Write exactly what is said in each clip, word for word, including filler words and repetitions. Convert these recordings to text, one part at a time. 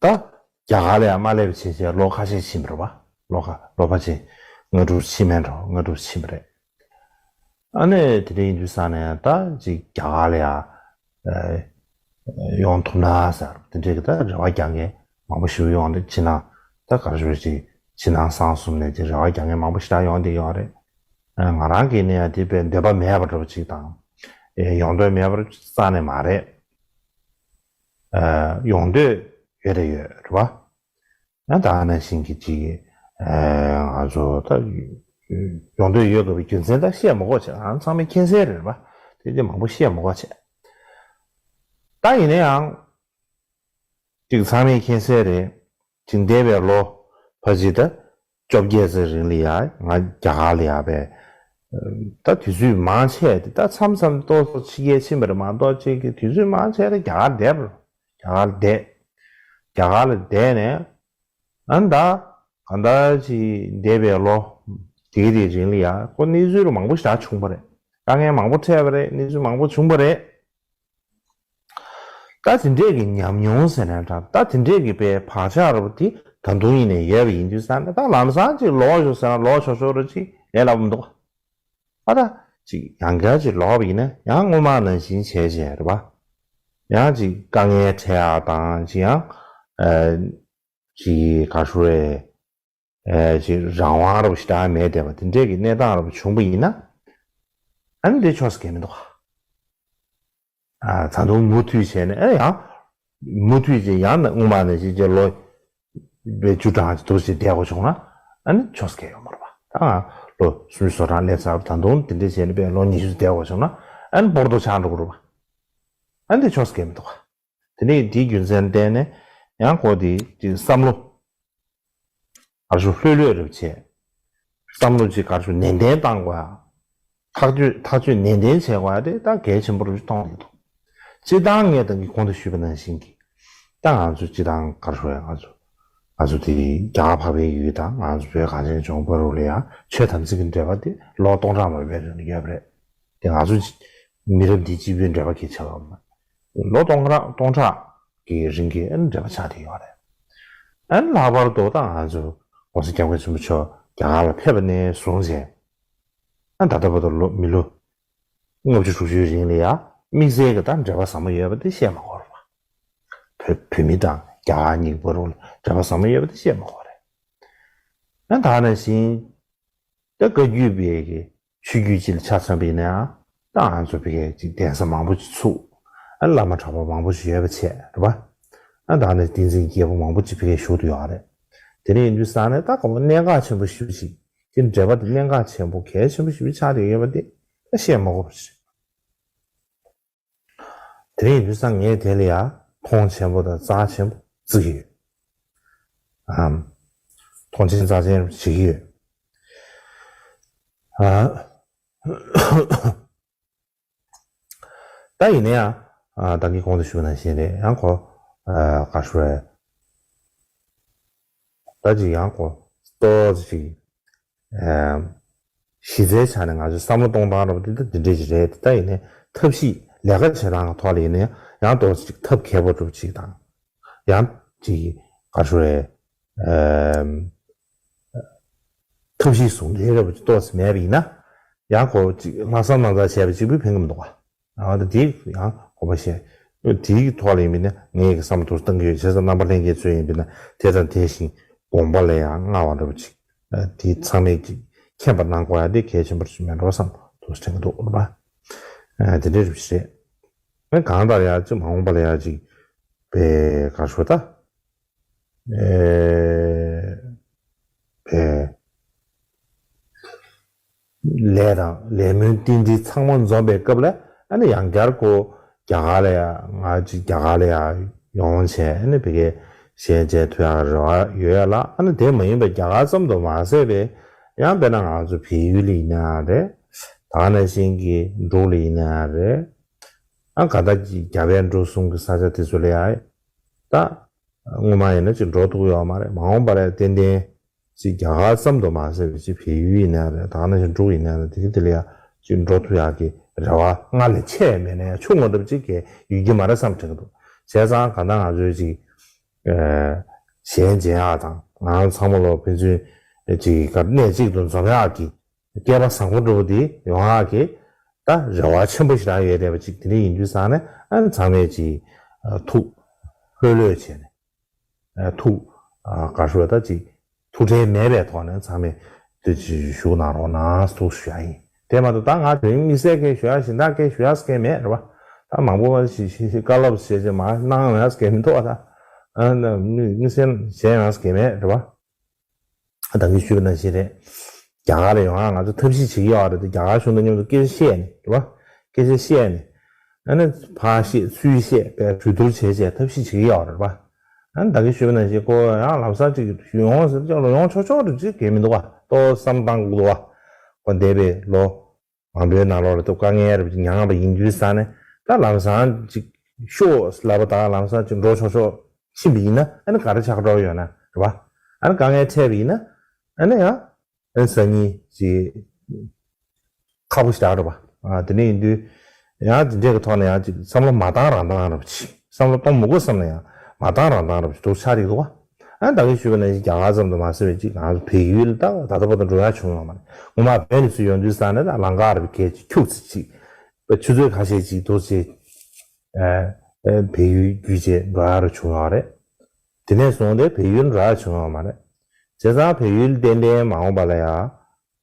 ད་རྒྱ་གར་ལ་ཡང་མ་སླེབས་བྱས་བྱས་ལོ་ཁ་ཤས་ཕྱིན་པ་རེད་པ། ལོ་ཁ་ལོ་ཕལ་ཆེར་ལྔ་དྲུག་ཕྱིན་མེད་འགྲོ། ལྔ་དྲུག་ཕྱིན་པ་རེད། ཨ་ནི་དེ་འདྲ་ཡིན་དུས་ཙང་ནས་ད་ཅིག་རྒྱ་གར་ལ་ཡང་ཨ་ཡོང་ཐུབ་ན་ཟེར་དེ་འདྲའི་གི་ད་རེ་བ་རྒྱག་མཁན་མང་པོ་ཞིག་ཡོང་དུས། ཕྱི་ནང་ད་ག་རེ་ཞུ་ཅིག་ཕྱི་ནང་གསང་གསུམ་ནས་ཅིག་རེ་བ་རྒྱག་མཁན་མང་པོ་ཞེ་དྲག་ཡོང་བསྡད་ཡོད་རེད། ཨ་ང་རང་གིས་ནི་ཡང་དེ་དཔེ་འདོད་པ་མེད་པ་འདྲ་པོ་ཅིག་དང་། ཨེ་ཡོང་འདོད་མེད་པ་རྩ་ནས་མ་རེད། ཨ་ཡོང་འདོད་ཡོད་རེད། ཡོད་རེད་པ། ཡང་ད་ག་ནང་བཞིན་གྱི་ཅིག་ཨ་ང་ཚོ་ད་ཡོང་འདོད་ཡོད་དགོས་པའི་རྒྱུ་མཚན་ད་བཤད་མི་དགོས་བྱས། ཨ་ཚང་མས་མཁྱེན་གསལ་རེད་པ། དེ་དེ་མང་པོ་བཤད་མི་དགོས་བྱས། ད་ཡིན་ན་ཡང་ཅིག་ཚང་མས་མཁྱེན་གསལ་རེད། ཅིག་འདས་པའི་ལོ་ཕལ་ཆེར་ད་བཅོ་བརྒྱད་ཙམ་རིང་ལ་ཡ་ང་རྒྱ་གར་ལ་ཡ་བས། ད་དུས་ཚོད་མང་ཆེ་དེ་ད་མཚམས་མཚམས་ཏོག་ཙམ་ཕྱི་རྒྱལ་ཕྱིན་པ་རེད་མ་གཏོགས། ཅིག་གི་དུས་ཚོད་མང་ཆེ་རེ་རྒྱ་གར་བསྡད་པ་རེད། རྒྱ་གར་བསྡད། རྒྱ་གར་ལ་བསྡད་ནས་ཨ་ནི་ད་གང་ལྟར་ཅིག་འདས་པའི་ལོ་དེ་ག་དེའི་རིང་ལ་ཡ་ཁོ་གནས་ཚུལ་མང་པོ་ཞིག་བྱུང་པ་རེད། དཀའ་ངལ་མང་པོ་འཕྲད་པ་རེད། གནས་ཚུལ་མང་པོ་བྱུང་པ་རེད། ད་དེ་འདྲས་ཀྱི་ཉམས་མྱོང་ཟེར་ན་འདྲ། ད་དེ་འདྲས་ཀྱི་པའི་བག་ཆགས་ར་བ་དེ་ད་དུང་ཡིན་ནས་ཡོད་པ་ཡིན་དུས་ཙང་ནས། ད་ལམ་སང་ཅིག་ལོག་ཞོག་ཟེར་ན་ལོག་ཆོག་ཆོག་ར་ཅིག་ལས་སླ་པོ་མི་འདུག་ཨ་ད་ཅིག་ཡང་བསྐྱར་ཅིག་ལོག་པ་ཡིན་ན་ཡང་སྔོན་མ་ནང་བཞིན་བྱས་བྱས་རེད་པ། ཡང་ཅིག་དཀའ་ངལ་འཕྲད་ཡག་དང་། ཅིག་ཡང་ཨ་ཅིག་ག་རེ་ཞུ་རེད། ཨེ་ཅིག་རང་དབང་ར་བ་ཞེ་དྲག་མེད་བསྡད་པ་དེ་འདྲས་ཀྱི་གནས་སྟངས་ར་བ་བྱུང་པ་ཡིན་ན། ཨ་ནི་དེ་ཆོག་ས་གང་ཡང་མི་འདུག་ཨ། ད་དུང་མུ་མཐུད་བྱས་ནས། ཨེ་ཡང་མུ་མཐུད་བྱས་ཡང་ན་སྔོན་མ་ནང་བཞིན་བྱས་ལོ་བཅུ་གྲངས་ཅིག་འདུག་སེ་བསྡད་དགོས་བྱུང་ན། ཨ་ནི་ཆོག་ས་གང་ཡང་ཡོད་མ་རེད་པ། ད་ང་ལོ་སུམ་ཅུ་སོ་གྲངས་སླེབས་ཚར་བ། ད་དུང་དེ་འདྲས་བྱས་ནས་དཔེ་ལོ་ཉི་ཤུ་བསྡད་དགོས་བྱུང་ན། ཨ་ནི་སྤོར་ཐོ་ཆགས་འགྲོ་གི་རེད་པ། ཨ་ནི་དེ་ཆོག་ས་གང་ཡང་མི་འདུག་དེ་ནས་དེའི་རྒྱུ་མཚན་བརྟེན་ནས་ཡང་ཁོ་དེ་ཅིག་བསམ་བློ་ག་རེ་ཞུ་ལྷོད་ལྷོད་རེ་བྱས། བསམ་བློ་ཅིག་ག་རེ་ཞུ་ནན་ཏན་བཏང་དགོས་ཡ། ཐག་གཅོད་ཐག་གཅོད་ནན་ཏན་བྱེད་དགོས་ཡ་དེ་ད་གལ་ཆེན་པོ་རུ་མཐོང་གི་འདུག་སྤྱིར་བཏང་ངས་ད་གིན་གོང་དུ་ཞུས་པ་ནང་བཞིན་གྱི། ད་ང་ཚོ་སྤྱིར་བཏང་ག་རེ་ཞུ་ཡ། ང་ཚོ་ང་ཚོ་དེ་རྒྱ་གར་འཕགས་པའི་ཡུལ་དང་། ང་ཚོ་བོད་གངས་ཅན་ལྗོངས་བར་དུ་ལ་ཡ་ཆོས་དམ་ཚིག་གི་འབྲེལ་བ་དེ་ལོ་སྟོང་ཕྲག་མང་པོའི་རིང་ལ་ཡོད་པ་རེད། དེ་ང་ཚོ་མི་རབས་འདིའི་གཅིག་པུའི་འབྲེལ་བ་གལ་ཆེ་བ་མ། ལོ་སྟོང་ཕྲག་སྟོང་ཕྲག་གི་རིང་གི་ཨ་ནི་འབྲེལ་བ་ཆགས་བསྡད་ཡོད་རེད། ཨ་ནི་ལྷག་པར་དུ་ད་ང་ཚོ་༸གོང་ས་༸སྐྱབས་མགོན་ཆེན་པོ་མཆོག་རྒྱ་གར་ལ་ཕེབས་པ་ནས་བཟུང་བྱས། ཨ་ནི་ད་ལྟ་བར་དུ་ལོ་མི་ལོ་ལྔ་བཅུ་དྲུག་ཅུའི་རིང་ལ་ཡ་དམིགས་བསལ་གྱི་ད་འབྲེལ་བ་ཟབ་མོ་ཡོད་པ་དེ་བཤད་མ་དགོས་རེད་པ། བོད་བོད་མི་དང་རྒྱ་གར་གཉིས་བར་དུ་འབྲེལ་བ་ཟབ་མོ་ཡོད་པ་དེ་བཤད་མ་དགོས་རེད། ཨ་ནི་ད་ནང་བཞིན། ད་བཀའ་བརྒྱུད་པའི་གི་ཆོས་བརྒྱུད་ཅིག་ལ་ཆ་མཚོན་པ་ཡིན་ན་ཡང་། ད་ང་ཚོ་བོད་སྐད་ཅིག་གདན་ས་མང་པོ་ཅིག་ཚུགས། ཨ་བླ་མ་གྲགས་པ་མང་པོ་ཞིག་ཡོད་པ་བྱས་རེད་པ། ཨ་ད་ནི་བསྟན་འཛིན་རྒྱལ་པོ་མང་པོ་ཅིག་བོད་སྐད་བཞུགས་བསྡད་ཡོད་རེད། དེ་འདྲ་ཡིན་དུས་ཙང་ནས་ད་ག་བ་གནད་འགག་ཆེན་པོ་ཞེ་པོ་ཅིག་དེ་འབྲེལ་བ་དེ་གནད་འགག་ཆེན་པོ་གལ་ཆེན་པོ་ཞེ་པོ་ཆགས་བསྡད་ཡོད་པ་དེ་ད་བཤད་མ་དགོས་པ་རེད། དེ་རིང་ཡིན་དུས་ཙང་ངས་དེ་ལ་ཡ་མཐོང་ཆེན་པོ་དང་རྩ་ཆེན་པོ་བརྩི་གི་ཡོད། ཨམ། མཐོང་ཆེན་རྩ་ཆེན་བྱེད་ཀྱི་ཡོད། ཨ། ད་ཡིན་ན་ཡང་ཨ་ད་གིན་གོང་དུ་ཞུས་པ་ནང་བཞིན་རེད། ཡང་ཁོ་ཨ་ག་རེ་ཞུ་རེད། ད་ཅིག་ཡང་ཁོ་ཏོག་ཙམ་ཅིག་ཨ་གཞི་རྩའི་ཆ་ནས་ང་ཚོས་བསམ་བློ་གཏོང་སྟངས་ར་བ་དེ་ད་འདི་འདྲས་ཅིག་རེད། ད་ཡིན་ནའི་ཐབས་ཤེས་ལས་ཀ་བྱེད་སྟངས་ཀྱི་ཐོག་ལ་ཡིན་ནའི་ཡང་ཏོག་ཙམ་ཅིག་ཐབས་མཁས་པོ་འདྲ་པོ་ཅིག་དང་། ཡང་ཅིག་ག་རེ་ཞུ་རེད། ཨ་ཐབས་ཤེས་ཟུང་འབྲེལ་ར་བ་ཅིག་ཏོག་ཙམ་མེད་པ་ཡིན་ན། ཡང་ཁོ་ཅིག་ལྷག་བསམ་རྣམ་དག་བྱས་པ་གཅིག་པུས་ཕན་གྱི་མི་འདུག་ག་ཨ་ད་དེ་ཡང་དགོངས་པ་བཞེས། དེའི་ཐོག་ལ་ཡིན་པ་ཡིན་ན་ངས་ཀྱི་བསམ་བློ་གཏོང་གི་ཡོད། བྱས་ཙང་རྣམ་པ་ལྷན་རྒྱས་ཚོས་ཡིན་པ་ཡིན་ན་དེ་དང་དེ་བཞིན་དགོངས་པ་ལ་ཡང་མངའ་བ་འདྲ་པོ་ཅིག་ཨ་དེ་ཚང་མས་ཀྱི་མཁྱེན་པ་གནང་དགོས་ཡ་དེ་གལ་ཆེན་པོ་ཞིག་མེད་འགྲོ་བསམ་འདུག་དྲན་གྱི་འདུག་རེད་པ། ཨ་དེ་འདྲའི་རིགས་རེད། ཨ་གང་ལྟར་ཡ་ཅིག་མ་འོངས་པ་ལ་ཡ་ཅིག་པའི་ག་རེ་ཞུ་ད། ཨེ། པའི་ལས་དང་ལས་སྨོན་རྟེན་འབྲེལ་ཚང་མ་འཛོམས་པའི་སྐབས་ལ། ཨ་ནི་ཡང་བསྐྱར་ཁོ་རྒྱ་གར་ལ་ཡ་ང་ཅིག་རྒྱ་གར་ལ་ཡ་ཡོང་བྱས། ཨ་ནི་བི་གའི་གཞས་མཇལ་ཐུབ་ཡག་རེ་བ་ཡོད་ཡ་ལ། ཨ་ནི་དེ་མ་ཡིན་པའི་རྒྱ་གར་ཙམ་དུ་མ་ཟད་པའི་ཡང་དཔེར་ན་ང་ཚོ་བལ་ཡུལ་ལ་ཡིན་ན་ཡང་རེད། ད་ག་ནང་བཞིན་གྱི་འབྲུག་ལ་ཡིན་ན་ཡང་རེད། ཨ་ག་ད་ཀྱི་རྒྱ་བལ་འབྲུག་གསུམ་གྱི་ས་ཆ་དེ་ཚོ་ལ་ཡ་ད། སྔོན་མ་ཡིན་ན་ཅིག་འགྲོ་ཐུབ་ཡོད་མ་རེད། མ་འོངས་པར་ཏན་ཏན་ཅིག་རྒྱ་གར་ཙམ་དུ་མ་ཟད་པའི་ཅིག་བལ་ཡུལ་ཡིན་ན་རེད། ད་ག་ནང་བཞིན་འབྲུག་ཡིན་ན་རེད། དེ་གི་དེ་ལ་ཡ་ཅིག་འགྲོ་ཐུབ་ཡག་གི་རེ་བ་སྔར་ལས་ཆེ་བ་མེད་ན་ཡང་ཆུང་ངུ་འདྲ་པོ་ཅིག་གི་ཡོད་ཀྱི་མ་རེད་བསམ་དྲན་གྱི་འདུག་བྱས་ཙང་གང་ལྟར་ང་ཚོས་ཅིག་ ཨ་གཞས་མཇལ་ཡག་དང་ང་རང་ཚང་མ་ལོ་ཕན་ཚུན་ཅིག་ག་གནས་གཅིག་ཏུ་འཛོམས་ཡག་གི་སྐལ་པ་བཟང་པོ་འདྲ་པོ་དེ་ཡོང་ཡག་གི་ད་རེ་བ་ཆེན་པོ་ཞིག་རག་ཡོད་བསྡད་པ་ཅིག་དེ་འདྲ་ཡིན་དུས་ཙང་ནས་ཨ་ནི་ཚང་མས་ཅིག་ཨ་ཐུགས་ལྷོད་ལྷོད་བྱས་ནས། ཨ་ཐུགས་ཨ་ག་རེ་ཞུ་བ་ད་ཅིག་ཐུགས་ཁྲལ་མེད་པའི་ཐོག་ནས་ཚང་མས་དེ་ཅིག་བཞུགས་གནང་རོགས་གནང་ཟེར་ཞུ་ཡ་ཡིན། དེ་མ་གཏོགས་ད་ང་དོན་དམིགས་བསལ་སྐད་ཞུ་ཡ་གཞན་དག་སྐད་ཞུ་ཡ་སྐད་མེད་རེད་པ། ད་མང་པོ་ཞིག་ཞིག་ཞིག་བཀའ་སློབ་བྱས་རྗེས་མ་གནང་ཡ་སྐད་མི་འདུག་བ། ད་ཨ་ནི་དམིགས་བསལ་གཞན་ཡང་སྐད་མེད་རེད་པ། ད་གིན་ཞུས་པ་ནང་བཞིན་རེད། རྒྱ་གར་ལ་ཡོང་ང་ང་ཚོ་ཐབས་ཤེས་བྱེད་ཀྱི་ཡོད་རེད་དེ། རྒྱ་གར་གཞུང་དང་མཉམ་དུ་སྐད་ཆ་བཤད་ནས་རེད་པ། སྐད་ཆ་བཤད་ནས་ཨ་ནི་ཕར་བཤད་ཚུར་བཤད་པའི་གྲོས་བསྡུར་བྱས་བྱས་ཐབས་ཤེས་བྱེད་ཀྱི་ཡོད་རེད་པ། ཨ་ནི་ད་གིན་ཞུས་པ་ནང་བཞིན་ཁོ་ཡང་ལམ་སང་ཅིག་ཡོང་ཟེར་ཅིག་ལ་ཡོང་ཆོག་ཆོག་རེད་ཅིག་གལ་མི་འདུག་བ། ཏོག་བསམ་བཏང་དགོས་འདུག་བ། ཁོ་འདས་པའི་ལོ་མང་པོའི་ནང་ལོགས་ལ་ཏོག་དཀའ་ངལ་རེ་མྱངས་པ་ཡིན་དུས་ཙང་ནས་ད་ལམ་སང་ཅིག་ཤོག་ལབ་པ་དང་ལམ་སང་ཅིག་འགྲོ་ཆོག་ཆོག་ཕྱིན་པ་ཡིན་ན་ཨ་ནི་ག་རེ་ཆགས་འགྲོ་ཡོད་ན་རེད་པ། ཨ་ནི་དཀའ་ངལ་འཕྲད་པ་ཡིན་ན་ཨ་ནི་ཡང་། ཨ་སང་ཉིན་ཅིག་ཁག་པོ་ཞིག་རག་རེད་པ། ཨ་དེ་ནས་ཡིན་དུས་ཡང་དེ་འདྲས་ཀྱི་ཐོག་ནས་ཡང་ཅིག་བསམ་བློ་མ་བཏང་རང་བཏང་རེད་པ་ཅིག་བསམ་བློ་གཏོང་མི་དགོས་བསམ་ན་ཡང་མ་བཏང་རང་བཏང་རེད་པ་ཅིག་འདུག་ཆགས་ཀྱི་འདུག་བ། ཨ་ད་གིན་ཞུས་པ་ནང་བཞིན་རྒྱ་གར་ཙམ་དུ་མ་ཟད་པའི་ཅིག་ང་ཚོ་བལ་ཡུལ་ད་ད་ལྟ་བར་དུ་འགྲོ་ཡ་བྱུང་ཡོད་མ་རེད། སྔོན་མ་བོད་ནས་ཚུར་ཡོང་དུས་ཙང་ནས་ད་ལམ་ཁ་རེད་པ་གས་ཅིག་འཁྱུག་ཙམ་ཅིག་པ་ཆུ་ཚོད་ཁ་ཤས་ཅིག་འདུག་ཅིག་ཨ་ཨ་བལ་ཡུལ་བརྒྱུད་བྱས་འགྲོ་ཡ་རུ་བྱུང་ཡོད་རེད། དེ་ནས་བཟུང་སྟེ་བལ་ཡུལ་འགྲོ་ཡ་བྱུང་ཡོད་མ་རེད། བྱས་ཙང་བལ་ཡུལ་ཏན་ཏན་མ་འོངས་པ་ལ་ཡང་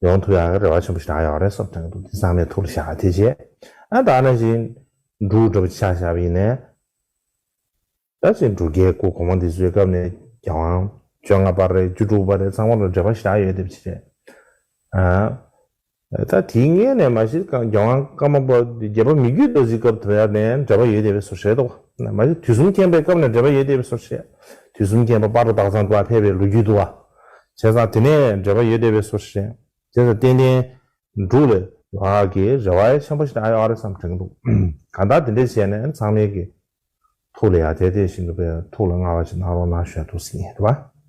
ཡོང་ཐུབ་ཡག་གི་རེ་བ་ཆེན་པོ་ཞིག་རག་ཡོད་རེད་བསམ་དྲན་གྱི་འདུག་དེ་ཚང་མས་ཐུགས་ལ་བཞག་དེ་བྱས། ཨ་ད་ནང་བཞིན་འབྲུག་འདྲ་པོ་ཆ་བཞག་པ་ཡིན་ནའི། ད་ཅིག་འབྲུག་རྒྱལ་སྐུ་གོང་མ་འདི་ཚོའི་སྐབས་ནས་རྒྱལ་དབང་བཅོ་ལྔ་པ་རེད། བཅུ་དྲུག་པ་རེད། ཚང་མ་ལ་འབྲེལ་བ་ཞེ་དྲག་ཡོད་བསྡད་པ་ཅིག་རེད། ཨ་ད་དེའི་སྔོན་ནས་མ་གཞི་རྒྱལ་དབང་ཀརྨ་པ་བརྒྱད་པ་མི་བསྐྱོད་རྡོ་རྗེའི་སྐབས་དེ་ནས་འབྲེལ་བ་ཡོད་བསྡད་པའི་བཟོ་འདྲ་རེད་འདུག་མ་གཞི་དུས་གསུམ་མཁྱེན་པའི་སྐབས་ནས་འབྲེལ་བ་ཡོད་བསྡད་པའི་བཟོ་འདྲ་རེད། དུས་གསུམ་མཁྱེན་པ་སྤ་རོ་སྟག་ཚང་དུ་ཕེབས་པའི་ལོ་རྒྱུས་འདུག་བ། བྱས་ཙང་དེ་ནས་འབྲེལ་བ་ཡོད་བསྡད་པའི་བཟོ་འདྲ་རེད། བྱས་ཙང་ཏན་ཏན་འབྲུག་ལ་ཡོང་ཡག་གི་རེ་བ་ཆེན་པོ་ཞིག་རག་ཡོད་རེད་བསམ་དྲན་གྱི་འདུག་གང་ལྟར་དེ་འདྲས་བྱས་ནས་ཚང་མས་ཀྱི་ཐུགས་ལ་ཡ་དེ་དེ་བཞིན་དུ་དཔེ་ཐུགས་ལ་མངའ་བ་ཞིག་གནང་རོགས་གནང་ཞུ་ཡ་འདུག་ཟེར་གྱི་ཡིན་རེད་པ།